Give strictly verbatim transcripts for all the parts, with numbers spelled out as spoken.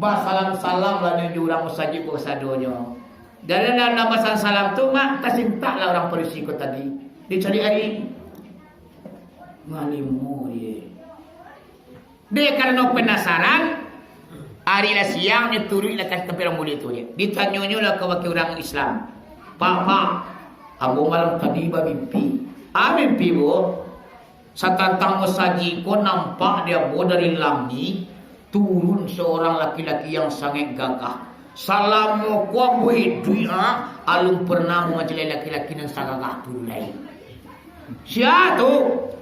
Basalam-salam lah nyo jo urang musajik ko kasadonyo. Dari nan, nan basalam-salam tu, mak, tasintak lah urang padusi ko tadi. Dicari ari. Malimo ye. Dek karano penasaran, ari lah siang nyo turuik lah ka tampek urang bulik tu ye. Ditanyonyo lah ka bakeh urang Islam. "Pak, Pak, ambo malam tadi bamimpi." "Ah, mimpi, Bu?" "Satantang musajik ko nampak di ambo dari langik, turun seorang laki-laki yang sangaik gagah. Salamo ko ambo iduik, ah, alun pernah ambo mancaliak laki-laki nan sagagah tu lai." "Sia tu?"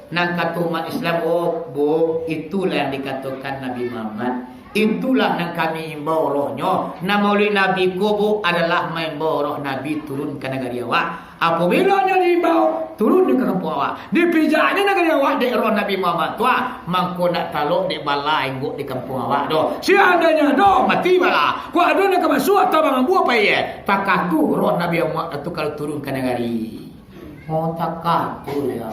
Nan kato umat Islam, "Oh, Bu, itulah yang dikatokan Nabi Muhammad. Itulah nan kami imbau rohnyo. Nan maulid Nabi ko, Bu, adalah maimbau roh Nabi turun ka nagari awak." Apabilo nyo diimbau, turun di kampuang awak. Dipijaknyo nagari awak dek roh Nabi Muhammad tu, ah, mangko ndak talok dek bala inggok di kampuang awak doh. Seandainyo ado mati bala, kok ado nan ka masuak tabang ambo pai, eh, takah tu roh Nabi Muhammad tu kalau turun ka nagari. Oh, takah tu, yo.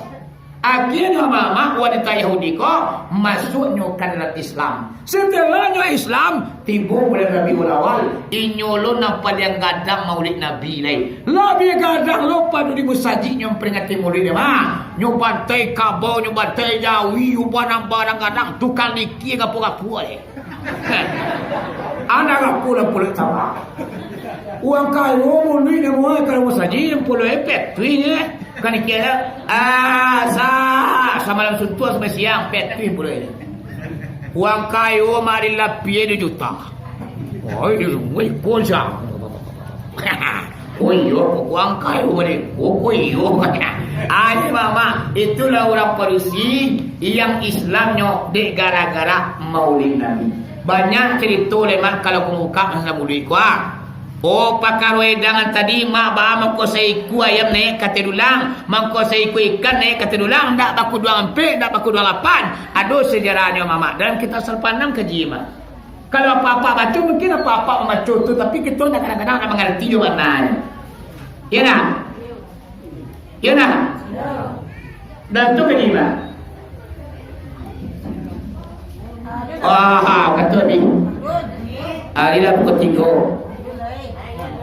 Akhirnyo mamak wanita Yahudi ko masuaknyo ka dalam Islam. Satelahnyo Islam, tibo bulan Rabiul Awal, inyo lo nan paliang gadang maulid Nabi lai. Labiah gadang lo pado di musajik nyo mamperingati maulid, mah. Nyo bantai kabau, nyo bantai jawi, nyo barang-barang gadang, tukang likia gapo-gapo lai. Anak gapo lah pulo tawa. Urang kayo maulid namo kalau musajik, pulo epek tu inyo. Kan kira, ah, sa-, samalam suntuak sampai siang, pet tu pulo inyo. Urang kayo mari lapie duo juta. Oi, woi, kocak. Oh iyo, kok urang kayo mari. Oh, kok iyo. Ah, ini mama, itulah urang padusi yang Islamnyo dek gara-gara maulid Nabi. Banyak carito lai, mak, kalau ka buka masalah maulid ko, ah. Oh, pakaro edangan tadi, mak, baa mangko saikua ayam naiak ka ateh dulang, mangko saikua ikan naiak ka ateh dulang, ndak bakuduang ampek, ndak bakuduang lapan. Ado sejarahnyo, mamak. Dalam kitab Salpanam kaji, mak. Kalau apak-apak baco, mungkin apak-apak mambaco tu, tapi kito ndak kadang-kadang ndak mangarati jo maknanyo. Iyo ndak? Iyo ndak? Dan tu kaji, mak. Ah, kato ni. Ari lah pukul tigo.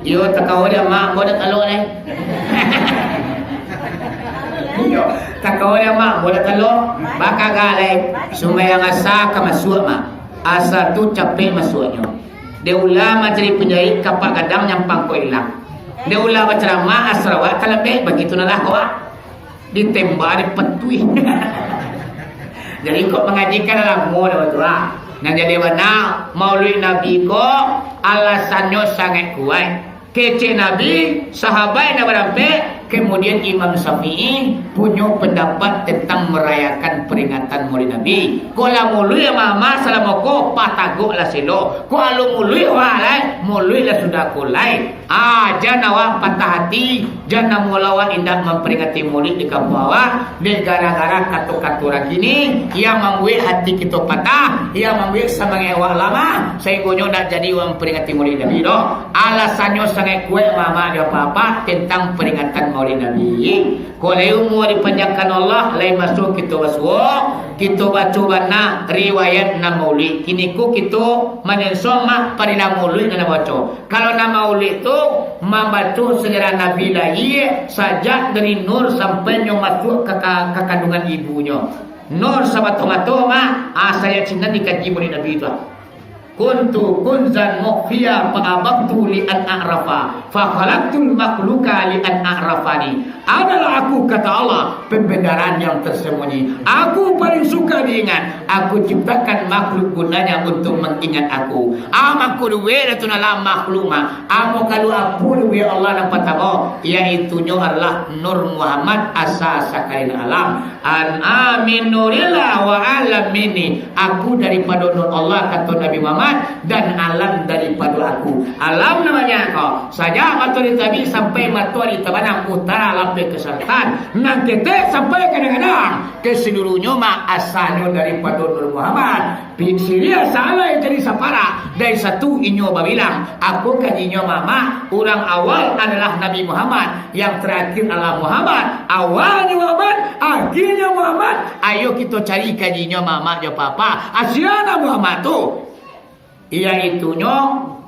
Iyo, takawa dia, mak, ambo dak talok lai. Iyo, takawa dia, mak, ambo dak talok. Bakagak lai. Sumbayang asa ka masuak, mak. Asa tu capek masuaknyo. Dek ulah mancari panjaik, kapak gadang nyampang ko ilang. Dek ulah bacaramah, asa awak talambek, bagitu nah lah awak. Ditembak, dipatuih. Jadi, kok mangaji kan lamo dah tu, ah. Nan jadi bana, Maulid Nabi ko alasannyo sangaik kuaik. Kecek Nabi, sahabat nan barampek, kemudian Imam Syafi'i punyo pandapat tantang marayakan paringatan Maulid Nabi. Kok lah maulid, mama, salamo ko patagok lah selo. Kok alun maulid, wah lai, maulid lah sudah ko lai. Ah, jan awak patah ati, jan namo awak indak mamperingati Maulid di kampuang awak, dek gara-gara kato-kato urang kini, yang mambuek hati kito patah, yang mambuek samangaik awak lamah, sainggonyo ndak jadi mamperingati Maulid Nabi doh. Alasannyo sangaik kuaik, mamak jo apak-apak, tantang paringatan Maulid Nabi. Kok lai umua dipanjangkan Allah, lai maso kito basuo, kito baco bana riwayat nan maulid. Kini ko kito manyonsong mak padilah maulid nan baco. Kalau nan maulid tu mambaco sejarah Nabi lahia, sajak dari nur sampai nyo masuak ka, ka, ka kandungan ibunyo. Nur sabato-bato mak, ah, sajak sinan dikaji maulid Nabi tu. Kuntu kunzan mukhfia fa abaktu li an a'rafa, fa khalaqtul makhluqa li an a'rafani. Adalah aku, kata Allah, pembenaran yang tersembunyi. Aku paling suka diingat. Aku ciptakan makhluk gunanya untuk mengingat aku. Ah, mangko duo lah tu nalah makhluk mah. Amo kalu apo duo Allah nan patamo, yaitunyo adalah Nur Muhammad asa sakalian alam. An amin nurillah wa alam minni. Aku daripado Nur Allah, kato Nabi Muhammad, dan alam daripado aku. Alam namonyo ko, sajak matoari tabik sampai matoari tabanam, utara lampeh ka salatan, nan ketek sampai ka nan gadang, kasaluruhnyo mah asanyo daripado Nur Muhammad. Pi-, siriah saalai jadi sapara, dari satu inyo babilang. Apo kajinyo mama, urang awal adalah Nabi Muhammad, yang terakhir adalah Muhammad. Awalnyo Muhammad, akhirnyo Muhammad. Ayo kito cari kajinyo mama jo papa. Asia Nabi Muhammad tu. Iaitunyo,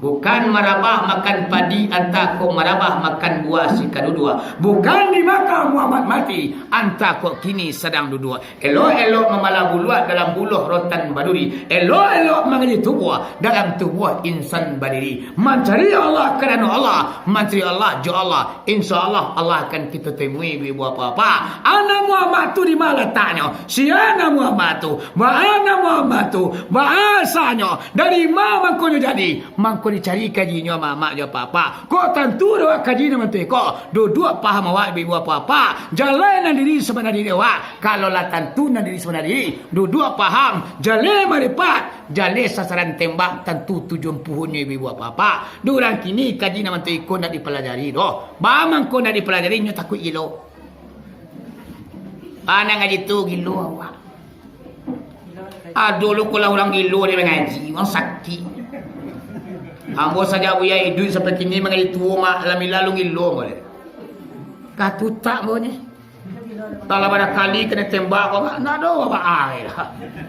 bukan marabah makan padi, antah kok marabah makan buah si kadudua. Bukan di Makkah Muhammad mati, antah kok kini sadang duduak. Elok-elok mamalah buluak dalam buluah rotan baduri. Elok-elok mangaji tubuah dalam tubuah insan badiri. Mancari Allah karano Allah, mancari Allah jo Allah. Insya Allah, Allah akan kito temui, ibu-ibu, bapak-bapak. Anak Muhammad tu di ma lataknyo? Sia anak Muhammad tu? Baa anak Muhammad tu? Baa asanyo? Dari ma mangkonyo jadi? Mangko dicari kajinyo, mamak jo papa. Kok tantu dek awak kaji nan bantuak iko? Duduak paham awak, ibu-ibu, bapak-bapak. Jaleh nan diri sabana diri awak. Kalau lah tantu nan diri sabana diri, duduak paham, jaleh maripat, jaleh sasaran tembak, tantu tujuan puhunnyo, ibu-ibu, bapak-bapak. Dek urang kini kaji nan bantuak iko ndak dipalajari doh. Baa mangko ndak dipalajari? Nyo takuik gilo. Anak ngaji tu gilo awak. Ado lu ko lah urang gilo di mangaji, urang sakik. Ambo sajak buya iduik sampai kini mangaji tuo, mak, lami lalu gilo ambo deh. Katutak ambo ni. Kalau barangkali kanai tembak ko, mak, ndak ado ba-, ai lah.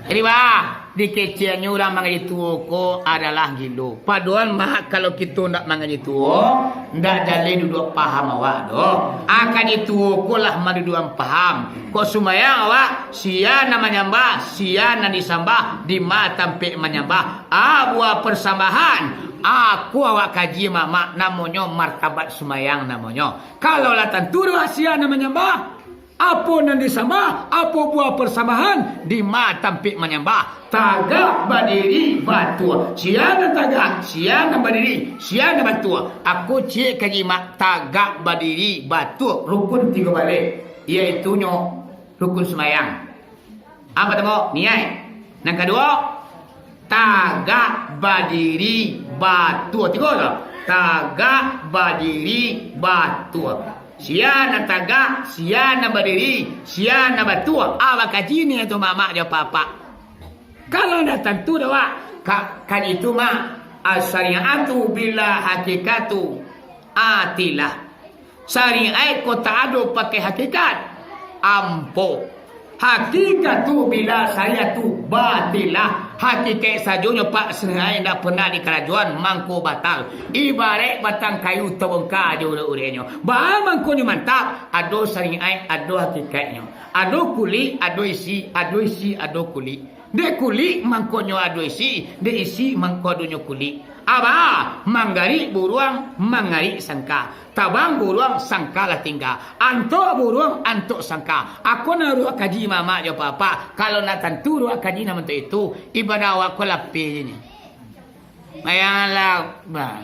Jadi, bah, dikeceknyo urang mangaji tuo ko adalah gilo. Padohal, mak, kalau kito ndak mangaji tuo, ndak jaleh duduak paham awak doh. A, kaji tuo ko lah maduduakan paham. Kok sumbayang awak, sia nan manyambah, sia nan disambah, di ma tampek manyambah. A, buah persambahan. A, ko awak kaji, mamak, namonyo martabat sumbayang namonyo. Kalau lah tantu doh sia nan manyambah, apo nan disambah, apo buah persambahan, di ma tampek manyambah. Tagak badiri batua. Sia nan tagak, sia nan badiri, sia nan batua. A ko ciek kaji, mak, tagak badiri batua. Rukun tigo baleh, iaitunyo rukun sumbayang. Apo tamo? Niaik. Nan kaduo, tagak badiri batua. Tigo tu. Tagak badiri batua. Sia nan tagak, sia nan badiri, sia nan batua. Awak kaji ni tu, mamak jo papa. Kalau ndak tantu doh, wak. Ka-, kaji tu, mak. Asyariatu bila hakikatu atilah. Syariat ko tak ado pakai hakikat. Ampo. Hakikatu bila syariatu batilah. Hakikaik sajonyo, pak, syariat ndak pernah dikarajoan, mangko batal. Ibaraik batang kayu tabongka jo urek-ureknyo. Baa mangkonyo mantap? Ado syariat, ado hakikaiknyo. Ado kulik, ado isi, ado isi, ado kulik. Dek kulik mangkonyo ado isi, dek isi mangko adonyo kulik. Aba, manggarik buruang, mangarik sangka. Tabang buruang, sangka lah tingga. Antok buruang, antok sangka. A ko nan ruak kaji mamak jo papa. Kalau nak tantu ruak kaji nan bantuak itu, ibadah awak ko lapeh je ni. Mayang lah, bah.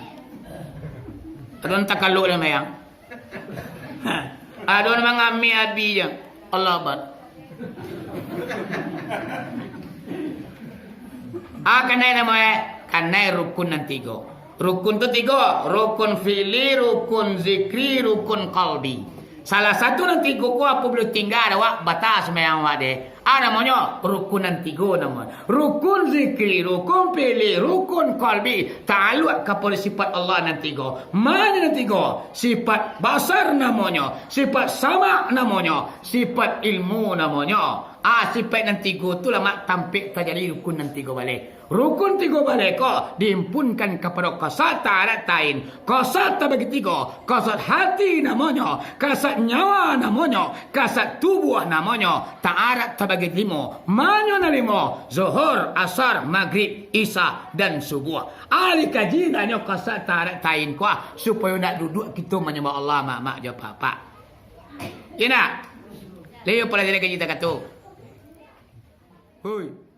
Adon takaluk lah mayang. Ha. Ado nan mangamik abi je. Allah Akbar. Ah, kanai namo eh? Kanai rukun nan tigo. Rukun tu tigo. Rukun fi'li, rukun zikri, rukun qalbi. Salah satu nan tigo ko apo buliah tingga dek awak, batal sumbayang awak deh. Ah, namonyo rukun nan tigo namonyo. Rukun zikri, rukun fi'li, rukun qalbi. Ta'aluk kapado sifat Allah nan tigo. Mano nan tigo? Sifat basar namonyo, sifat sama namonyo, sifat ilmu namonyo. Ah, sifat nan tigo tu lah mak tampek tajadi rukun nan tigo baleh. Rukun tigo baleh ko diimpunkan kapado kasat ta'arat ta'in, kasat tabagi tigo, kasat hati namonyo, kasat nyawa namonyo, kasat tubuah namonyo, ta'arat tabagi limo, manyo nan limo, Zuhur, Asar, Magrib, Isya, dan Subuah. Ahli kaji nanyo kasat ta'arat ta'in ko, supayo nak duduak kito manyambah Allah, mak-mak jo papa. Iyo nak? Layo palajari kaji takatu. Hui.